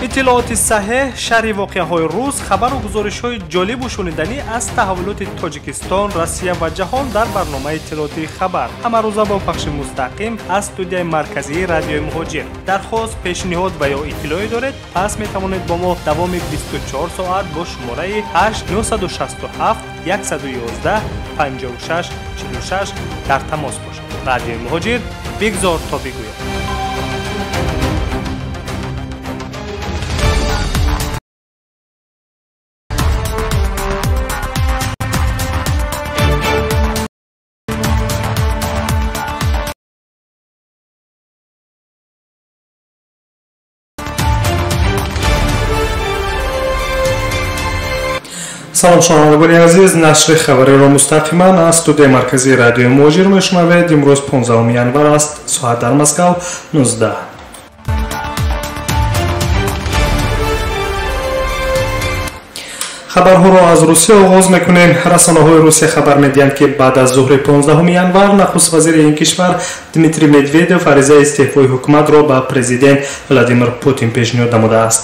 Иттилооти саҳеҳ, шарҳи воқеаҳои рӯз, хабару гузоришҳои ҷолибу шуниданӣ аз таҳаввулоти Тоҷикистон, Россия ва ҷаҳон дар барномаи иттилоотии хабар. Ҳамарӯза бо пахши мустақим аз студияи марказии радиои Муҳоҷир. Дархост, пешниҳод ва ё иттилоъе доред, пас метавонед бо мо давоми 24 соат бо шумораи 8 967 111 56 46 дар тамос бошед. Радиои Муҳоҷир, бигзор то бигӯяд. Салом, шунавандагони азиз, нашри хабариро мустақиман аз студияи марказии радиои Муҳоҷир мешунавед. Имрӯз 15 январ аст, соат дар Москав 19. Хабарҳоро аз Русия оғоз мекунем. Расонаҳои Русия хабар медиҳанд, ки баъд аз зуҳри 15 январ нахуст вазири ин кишвар Дмитрий Медведев аризаи истеъфои ҳукуматро ба президент Владимир Путин пешниҳод намудааст.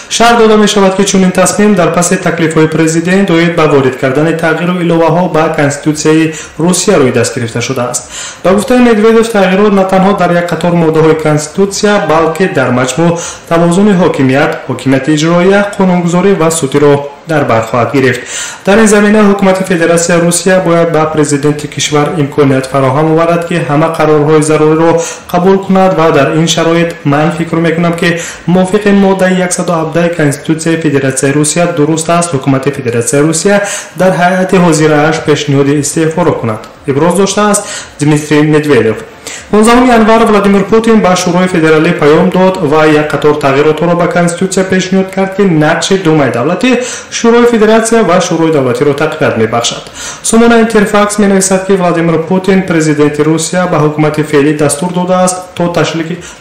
Шарҳ дода мешавад, ки чунин тасмим дар паси таклифҳои президент оид ба ворид кардани тағйиру иловаҳо ба Конститутсияи Русия рӯй даст гирифта шудааст. Ба гуфтаи Медведев, тағйирот на танҳо дар як қатор моддаҳои Конститутсия, балки дар маҷмӯъ тавозуни ҳокимият, ҳокимияти иҷроия, қонунгузорӣ ва судиро дар бар хоҳад гирифт. Дар ин замина ҳукумати Федератсияи Русия бояд ба президенти кишвар имконият фароҳам оварад, ки ҳама қарорҳои заруриро қабул кунад ва дар ин шароит ман фикр мекунам, ки мувофиқи моддаи 117 Конститутсияи Федератсияи Русия дуруст аст ҳукумати Федератсияи Русия дар ҳайати ҳозирааш пешниҳоди истеъфоро кунад, иброз доштааст Дмитрий Медведев. 15 январ Владимир Путин ба Шӯрои Федералӣ паём дод ва як қатор тағйиротҳоро ба Конститутсия пешниҳод кард, ки нақши Думаи давлатӣ, Шӯрои Федератсия ва Шӯрои давлатиро тақвият мебахшад. Сомонаи Интерфакс менависад, ки Владимир Путин, президенти Русия, ба ҳукумати феълӣ дастур додааст, то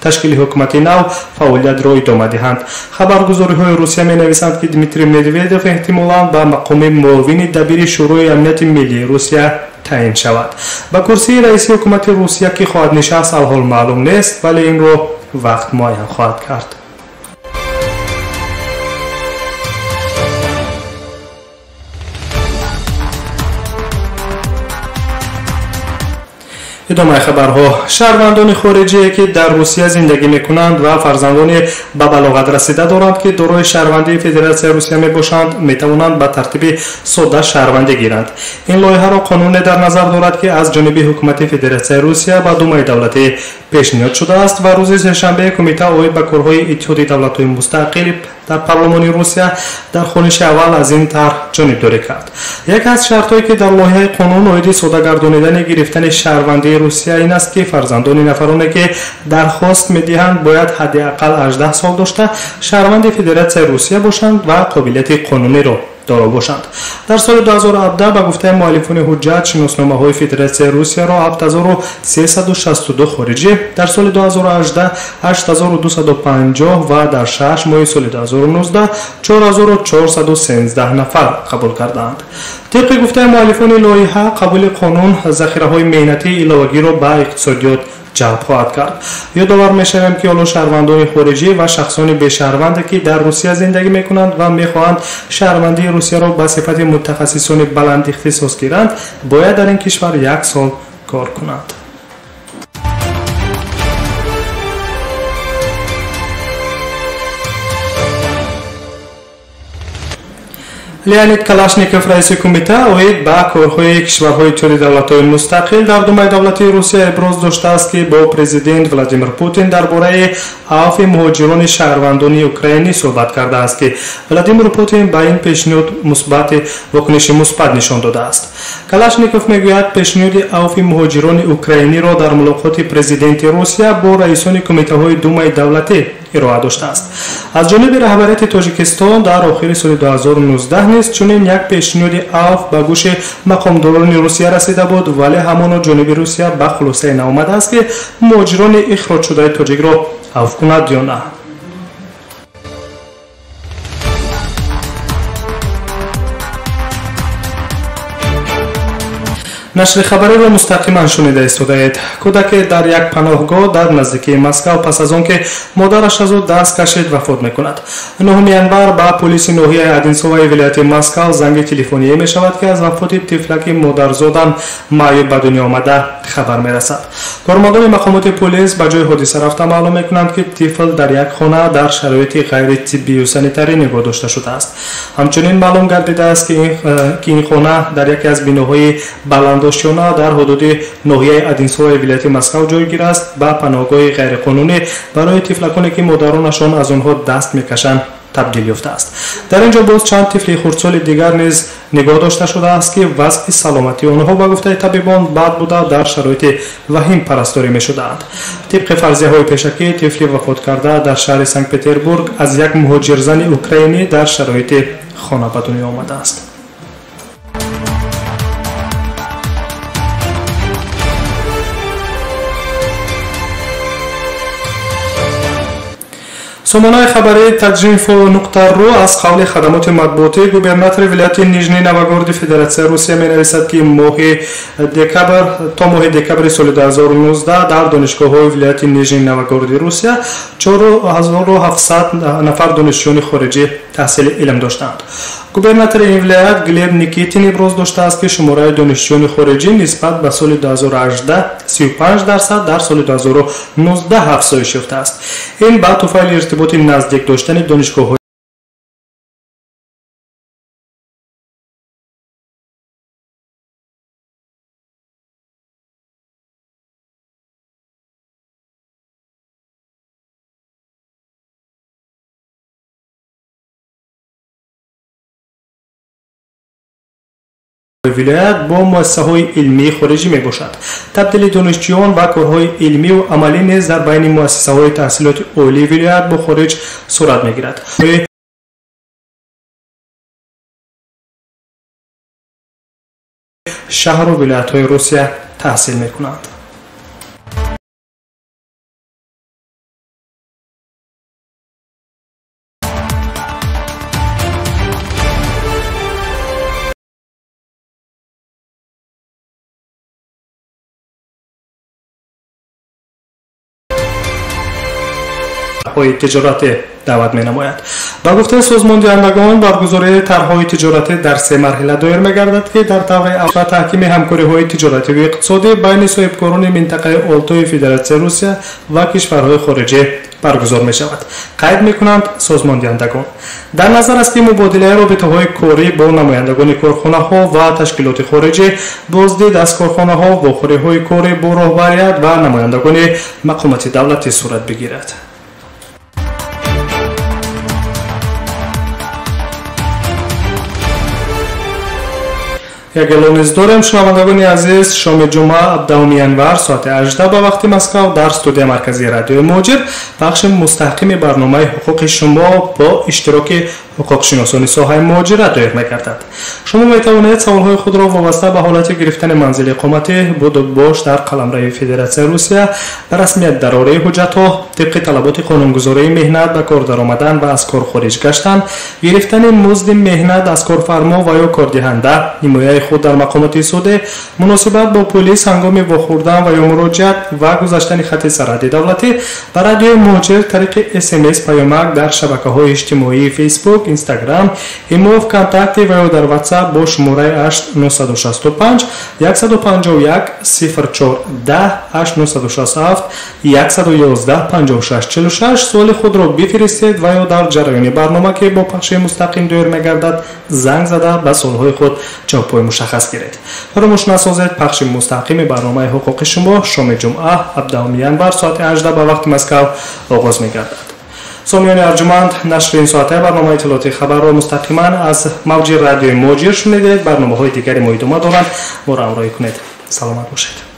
ташкили ҳукумати нав фаъолиятро идома диҳанд. Хабаргузориҳои Русия менависанд, ки Дмитрий Медведев эҳтимолан ба мақоми муовини дабири Шӯрои амнияти миллии Русия таъин шавад. Ба курсии раиси ҳукумати Русия ки хоҳад нишаст, алҳол маълум нест, вале инро вақт муайян хоҳад кард. Идомаи хабарҳо. Шаҳрвандони хориҷие, ки дар Русия зиндагӣ мекунанд ва фарзандони ба балоғат расида доранд, ки дорои шаҳрвандии Федератсияи Русия мебошанд, метавонанд ба тартиби содда шаҳрвандӣ гиранд. Ин лоиҳаро қонуне дар назар дорад, ки аз ҷониби ҳукумати Федератсияи Русия ба Думаи давлатӣ пешниҳод шудааст ва рӯзи сешанбе кумита оид ба корҳои Иттиҳоди давлатҳои мустақил дар парлумони Русия дар хониши аввал аз ин тарҳ ҷонибдорӣ кард. Яке аз шартҳое, ки дар лоиҳаи қонун оиди соддагардонидани гирифтани шаҳрвандии Русия ин аст, ки фарзандони нафароне, ки дархост медиҳанд, бояд ҳадди ақал 18 сол дошта, шаҳрванди Федератсияи Русия бошанд ва қобилияти қонуниро доро бошанд. Дар соли 2017 ба гуфтаи муаллифони ҳуҷҷат, шиносномаҳои Федератсияи Русияро 7362 хориҷӣ, дар соли 2018 8250 ва дар 6 моҳи соли 2019 4413 нафар қабул кардаанд. Тибқи гуфтаи муаллифони лоиҳа, қабули қонун захираҳои меҳнатии иловагиро ба иқтисодиёт ҷалб хоҳад кард. Ёдовар мешавем, ки ҳоло шаҳрвандони хориҷӣ ва шахсони бешаҳрванде, ки дар Русия зиндагӣ мекунанд ва мехоҳанд шаҳрвандии Русияро ба сифати мутахассисони баланд ихтисос гиранд, бояд дар ин кишвар як сол кор кунанд. Леонид Калашников, раиси кумита оид ба корҳои кишварҳои Иттиҳоди давлатҳои мустақил дар Думаи давлатии Русия иброз доштааст, ки бо президент Владимир Путин дар бораи авфи муҳоҷирони шаҳрвандони украинӣ суҳбат кардааст, ки Владимир Путин ба ин пешниҳод мусбати вокуниши мусбат нишон додааст. Калашников мегӯяд, пешниҳоди авфи муҳоҷирони украиниро дар мулоқоти президенти Русия бо раисони кумитаҳои Думаи давлатӣ ироа доштааст. Аз ҷониби раҳбарияти Тоҷикистон дар охири соли 2019 низ чунин як пешниҳоди авф ба гӯши мақомдорони Русия расида буд, вале ҳамоно ҷониби Русия ба хулосае наомадааст, ки муҳоҷирони ихроҷшудаи тоҷикро авф кунад ё на. Нашри хабариро мустақиман шунида истодаед. Кӯдаке дар як паноҳгоҳ дар наздикии Москав пас аз он ки модараш аз ӯ даст кашид вафот мекунад. 9 январ ба полиси ноҳияи Одинцоваи вилояти Москав занги телефоние мешавад, ки аз вафоти тифлаки модарзодам маъюб ба дунё омада хабар мерасад. Кормандони мақомоти полис ба ҷои ҳодиса рафта маълум мекунанд, ки тифл дар як хона дар шароити ғайритиббию санитарӣ нигоҳ дошта шудааст. Ҳамчунин маълум гардидааст, ки ин хона дар яке аз биноҳои баландошёна дар ҳудуди ноҳияи Одинцоваи вилояти Москав ҷойгир аст. Ба паноҳгоҳи ғайриқонунӣ барои тифлаконе, ки модаронашон аз онҳо даст мекашанд, табдил ёфтааст. Дар ин ҷо боз чанд тифли хурдсоли дигар низ нигоҳ дошта шудааст, ки вазъи саломатии онҳо ба гуфтаи табибон бад буда, дар шароити ваҳим парасторӣ мешудаанд. Тибқи фарзияҳои пешакӣ, тифли вафоткарда дар шаҳри Санкт-Петербург аз як муҳоҷирзани украинӣ дар шароити хона ба дунё омадааст. Сомонаи хабарии Таджинфо.ру аз қавли хадамоти матбуотии губернатори вилояти Нижний Новгороди Федератсияи Русия менависад, ки моҳи декабр то моҳи декабри соли 2019 дар донишгоҳҳои вилояти Нижний Новгороди Русия 4700 нафар донишҷӯёни хориҷӣ таҳсили илм доштаанд. Губернатори ин вилоят Глеб Никитин иброз доштааст, ки шумораи донишҷӯёни хориҷӣ нисбат ба соли 2018 35% дар соли 2019 афзоиш ёфтааст. Ин ба туфайли иртиботи наздик доштани донишгоҳҳои вилоят бо муассисаҳои илмии хориҷӣ мебошад. Табдили донишҷӯён ба корҳои илмиву амалӣ низ дар байни муассисаҳои таҳсилоти олии вилоят бо хориҷ сурат мегирад. Шаҳру вилоятҳои Русия таҳсил мекунанд. Тиҷоратӣ даъват менамояд. Ба гуфтаи созмондиҳандагон, баргузории тарҳҳои тиҷоратӣ дар се марҳила доир мегардад, ки дар таври аввал таҳкими ҳамкориҳои тиҷоративу иқтисодӣ байни соҳибкорони минтақаи Олтои Федератсияи Русия ва кишварҳои хориҷӣ баргузор мешавад, қайд мекунанд созмондиҳандагон. Дар назар аст, ки мубодилаи робитаҳои корӣ бо намояндагони корхонаҳо ва ташкилоти хориҷӣ, боздид аз корхонаҳо, вохӯриҳои корӣ бо роҳбарият ва намояндагони мақомоти давлатӣ сурат бигирад. Як эълон низ дорем, шунавандагони азиз. Шоми ҷумъа 17 январ соати 18 ба вақти Москав дар студияи марказии радиои Муҳоҷир пахши мустаҳкими барномаи ҳуқуқи шумо бо иштироки ҳуқуқшиносони соҳаи муҳоҷират доир мегардад. Шумо метавонед саволҳои худро вобаста ба ҳолати гирифтани манзили иқоматӣ, будубош дар қаламрави Федератсияи Русия, ба расмият дарории ҳуҷҷатҳо тибқи талаботи қонунгузории меҳнат, ба кор даромадан ва аз кор хориҷ гаштан, гирифтани музди меҳнат аз корфармо ва ё кордиҳанда, ҳимояи худ дар мақомоти судӣ, муносибат бо полис ҳангоми вохӯрдан ва ё муроҷиат ва гузаштани хати сарҳади давлатӣ ба радиои Муҳоҷир тариқи СМС паёмак дар шабакаҳои иҷтимоии Фейсбук, Инстаграм, Имо, ВКонтакте ва ё дар WhatsApp бо шумораи 8965 151 04 10 8967 111 56 46 суоли худро бифиристед ва ё дар ҷараёни барнома, ки бо пахши мустақим доир мегардад, занг зада ба суолҳои худ ҷавобҳои мушаххас гиред. Фаромӯш насозед, пахши мустақими барномаи ҳуқуқи шумо шоми ҷумъа 17 январ соати 18 ба вақти Москав оғоз мегардад. Сомиёни арҷуманд, нашри ин соатаи барномаи иттилоотии хабарро мустақиман аз мавҷи радиои Муҳоҷир шунидед. Барномаҳои дигари мо идома доранд. Моро ҳамроҳӣ кунед. Саломат бошед.